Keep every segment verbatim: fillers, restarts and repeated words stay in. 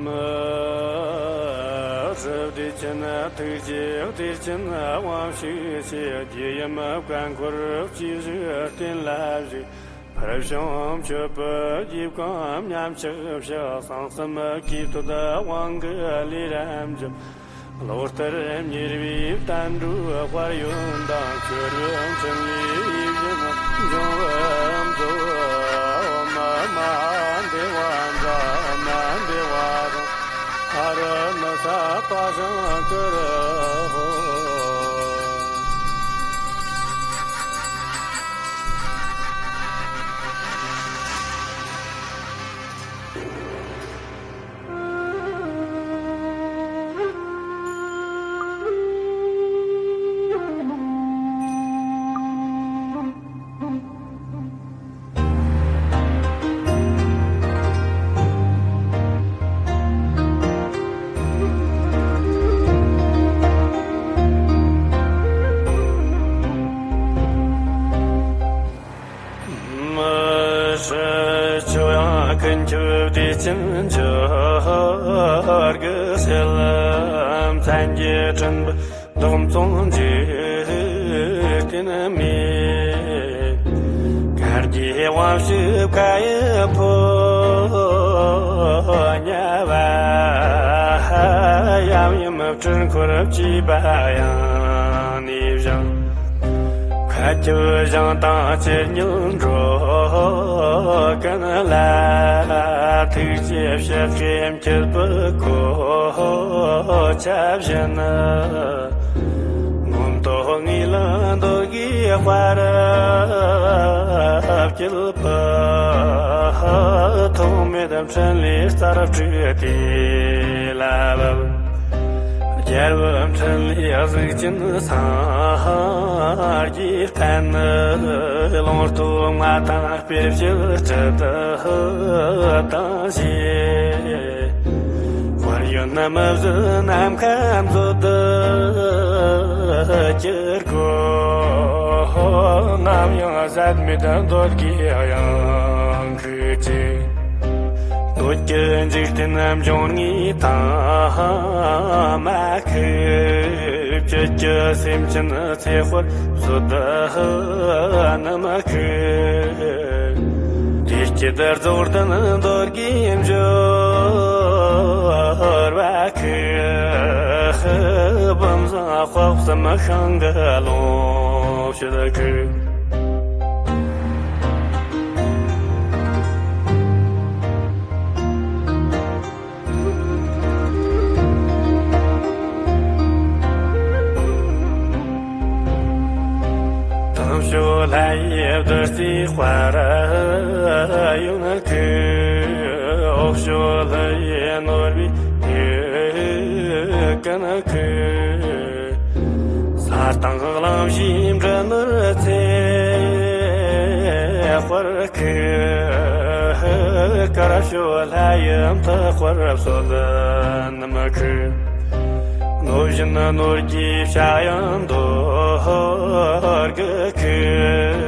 མི་ཟི་བདེ་ཆེན་ཐུགས་རྗེ་བདེ་ཆེན་དབང་ཕྱུག་ཆེ། རྒྱལ་ཡུམ་བཀའ་འཁོར་སྤྱི་བཞི་རྟེན་ལ་བཞུགས། ཕུར་བྱང་མཆོད་པའི་དབྱིབས་གང་མཉམ་ཆགས་ཕྱག་གསང་གསུམ་གྱི་ཐུགས་དབང་གི་ལས་རབ་འཇོམས། ལོ་ལྟར་མྱུར་བའི་བསྟན་འགྲོའི་དཔལ་ཡོན་དང་། མཆོད་རོལ་འཕྲིན་ལས་ཡིད་བཞིན་འབྱུང་བའི་མཛོད། མ་མ་འདི་བ་འཛམ་མ་འདི་བ་དང་། ཨ་རུ་ནུ་ས་པ་ཞང་ཀུ་རུ་ཧོ། མི་ཧྲི་ཆུ་ཡང་ཀུན་ཁྱབ་བདེ་ཆེན་འབྱོར་གི་སེལ། མཚན་གྱི་སྤྲིན་པ་མདོག་མཚུངས་འཇིག་རྟེན་མེད། གར་གྱི་དབང་ཕྱུག་བཀའ་ཡི་ཕོ་ཉ་བ། ཡབ་ཡུམ་སྤྲུལ་འཁོར་བཅས་པ་ཡང་ནས་བཞེངས། མཁའ་ཁྱབ་ཞིང་དང་ཆུ་གཉིས་འགྲོ་ཀུན་ལ། ཐུགས་རྗེ་ཕྱག་གི་མཆུ་བུ་གོ་ཆ་བཞིན། མངོན་མཐོ་ངེས་ལ་འདོད་དགུའི་དཔལ་སྐྱེད་པ། ཐོགས་མེད་འཕྲིན་ལས་རྩལ་སྤྲུལ་དེ་ལ་བབ། རྒྱལ་བུ་འཕྲིན་ལས་གཟུགས་ཅན་སངས་རྒྱས་བསྟན། ལུང་སྟོད་མངའ་ཐང་སྤེལ་ཕྱིར་སྤྲུལ་དུ་བཏང་ཞེས། དཔལ་ཡོན་མི་བཟོད་ནམ་མཁའ་མཛོད་དུ་གྱུར་གོ། ནམ་ཡང་ཟད་མེད་འདོད་དགུའི་གཡང་ཁུག་ཅིག། སྣོད་ཀྱི་འཇིག་རྟེན་འབྱུང་ལྔའི་དྭངས་མ་ཁུག། བཅུད་ཀྱི་སེམས་ཅན་ཚེ་དཔལ་བསོད་ནམས་ཁུག། དེ་སྐྱིད་རྫོགས་ལྡན་འདོད་དགུའི་འབྱོར་བ་ཁུག། བུམ་བཟང་དཔག་བསམ་ཤིང་གི་ལོངས་སྤྱོད་ཁུག། དང་ཕྱོགས་ལྷ་ཡི་བདུད་རྩིའི་དཔལ་ཡོན་ཁུག། འོག་ཕྱོགས་ལྷ་ཡི་ནོར་བུའི་ཡུལ་ཀུན་ཁུག། ས་དང་གླིང་བཞིའི་འབྲུ་ནོར་ཚེ་དཔལ་ཁུག། དཀར་ཕྱོགས་ལྷ་ཡི་མཐུ་དཔལ་བསོད་ནམས་ཁུག། ནོར་བཞིན་ནོར་གྱི་ཕྱྭ་གཡང་འདོད་དགུ་ཁུག།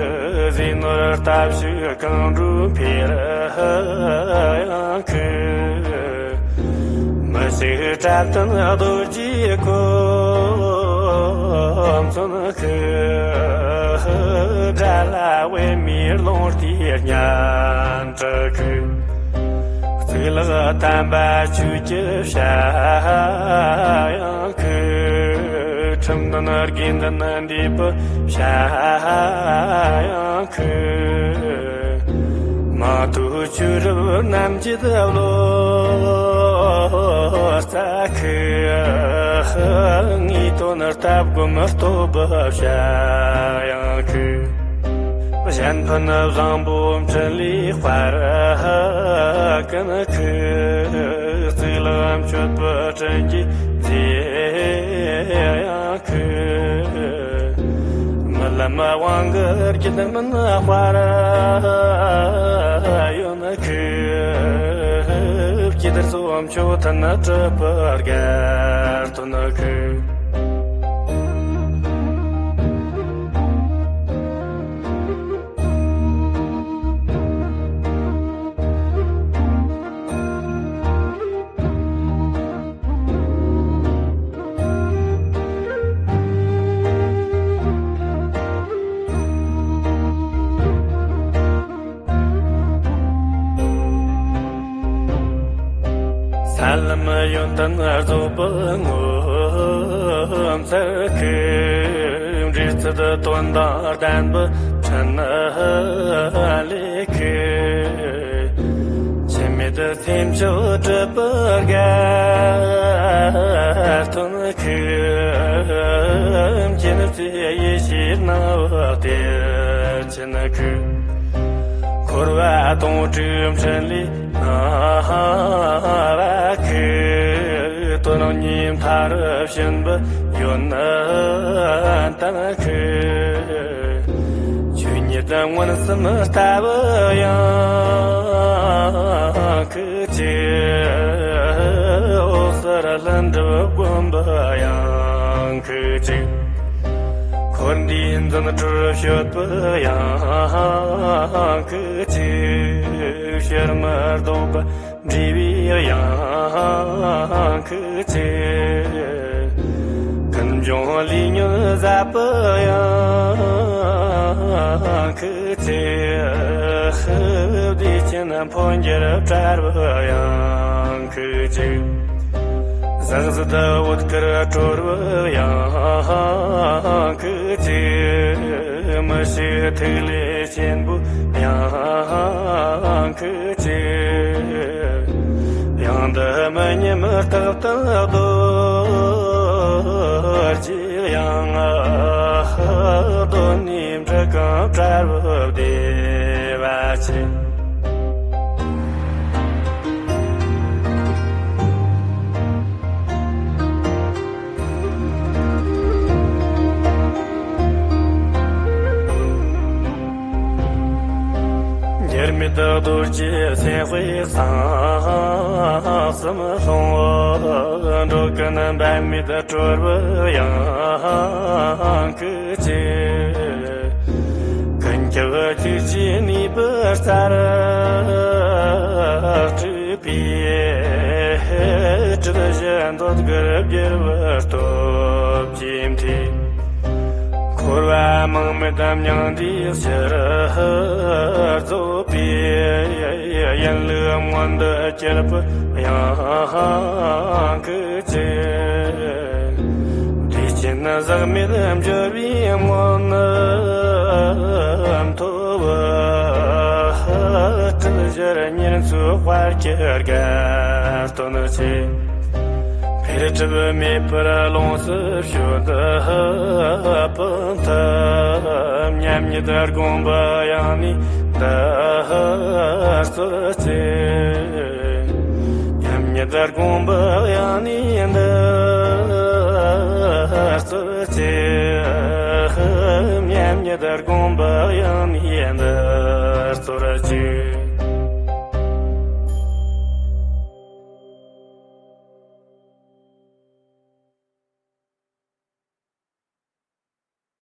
ཟས་ནོར་རྟ་ཕྱུགས་གང་འགྲོ་འཕེལ་གཡང་ཁུག། མི་ཤིགས་གྲལ་སྟན་རྡོ་རྗེའི་གོས་མཚོན་ཁུག། དགྲ་ལྷ་པདྨའི་རླུང་རྟའི་སྙན་གྲགས་ཁུག། གཙུག་ལག་དམ་པ་ཆོས་ཀྱི་ཕྱྭ་གཡང་ཁུག། ཁྲིམས་ལྡན་དགེ་འདུན་འདུས་པའི་ཕྱྭ་གཡང་ཁུག། མང་ཐོས་ཆོས་རབ་རྣམས་ཀྱི་བློ་རྩ་ཁུག། ངེས་དོན་ལྟ་སྒོམ་སྟོབས་བུ་ཕྱྭ་གཡང་ཁུག། གཞན་ཕན་བཟང་པོ་འཕྲིན་ལས་དཔལ་ཀུན་ཁུག། གཙུག་ལག་མཆོད་པའི་སྤྲིན་གྱི་ཚེ་གཡང་ཁུག། རྨི་ལམ་དབང་གི་རྒྱུད་སྨིན་དཔལ་ཡོན་ཁུག། སྐྱིད་སོ་མཆོག་ཐུན་གྲུབ་པའི་དགའ་སྟོན་ཁུག། ལམ་ཡོན་ཏན་རྫོགས་པའི་ངོ་མཚར་ཁུ། འབྲེལ་ཚད་དོན་དང་ལྡན་པའི་འཕྲིན་ལས་ཁུ། འཆི་མེད་སེམས་མཆོག་གྲུབ་པའི་དགའ་སྟོན་ཁུ། མཁྱེན་བརྩེ་ཡེ་ཤེས་སྣང་བ་གཏེར་ཆེན་ཁུ། འཁོར་བ་དོང་སྤྲུགས་འཕྲིན་ལས་སྣང་བ་ཁུ། དོན་གཉིས་མཐའ་རུ་ཕྱིན་པའི་ཡོན་ཏན་ཁུ། ཆོས་ཉིད་མངོན་སུམ་ལྟ་བུ་ཡང་ཁུ་ཆེ། འོད་གསལ་ལྷུན་གྲུབ་བསྒོམ་པ་ཡང་ཁུ་ཆེ། འཁོར་འདས་འཛིན་གྲོལ་སྤྱོད་པ་ཡང་ཁུ་ཆེ། ཕྱིར་མི་ལྡོག་པ་འབྲས་བུ་ཡང་ཁུ་ཆེ། ཀུན་འབྱུང་ལས་ཉོན་ཟབ་པ་ཡང་ཁུ་ཆེ། བདེ་ཆེན་འཕོ་འགྱུར་བྲལ་བ་ཡང་ཁུ་ཆེ། ཟག་བཅས་འོད་དཀར་གྲོལ་བ་ཡང་ཁུ་ཆེ། མི་ཤིགས་ཐིག་ལེ་ཆེན་པོ་ཡང་ཁུ་ཆེ། ཡང་འདི་མི་ཉམས་རྟག་ཏུ་རྡོ་རྗེ་ཡང་། གདོད་ནས་འབྲི་གང་བྲལ་བའི་བདེ་བ་ཆེ། འགྱུར་མེད་རྡོ་རྗེ་སེམས་དཔའི་གསང་གསུམ་ལྷུང་བ། འགྲོ་ཀུན་འབད་མེད་གྲོལ་བ་ཡང་ཁུ་ཆེ། ཀུན་ཁྱབ་ཐུགས་རྗེའི་ནུས་པའི་རྩལ། སྤྲུལ་པའི་སྤྲུལ་གཞི་འདོད་དགུར་བསྒྱུར་བའི་སྟོབས་ཀྱིས་འཐུས། འཁོར་བ་རྨང་མེད་མྱང་འདས་ཕྱིར་རྫོགས་པའི། ཡིན་ལུགས་མངོན་དུ་གྱུར་པ་ཡང་ཁུ་ཆེ། བདེ་ཆེན་ཟག་མེད་འབྱོར་བའི་མངོན་མཐོ་བ། སྤྲུལ་གཞིར་ཉེར་འཚོའི་དཔལ་གྱི་དགའ་སྟོན་ཆེ། འཕེལ་འགྲིབ་མེད་པར་ལོངས་སུ་སྤྱོད་པའི་མཐུ། མཉམ་ཉིད་བསྒོམ་པ་ཡང་ནི་འདི་སྩོལ་ཅིག་མཉམ་ཉིད་བསྒོམ་པ་ཡང་ནི་འདི་སྩོལ་ཅིག་མཉམ་ཉིད་བསྒོམ་པ་ཡང་ནི་འདི་སྩོལ་ཅིག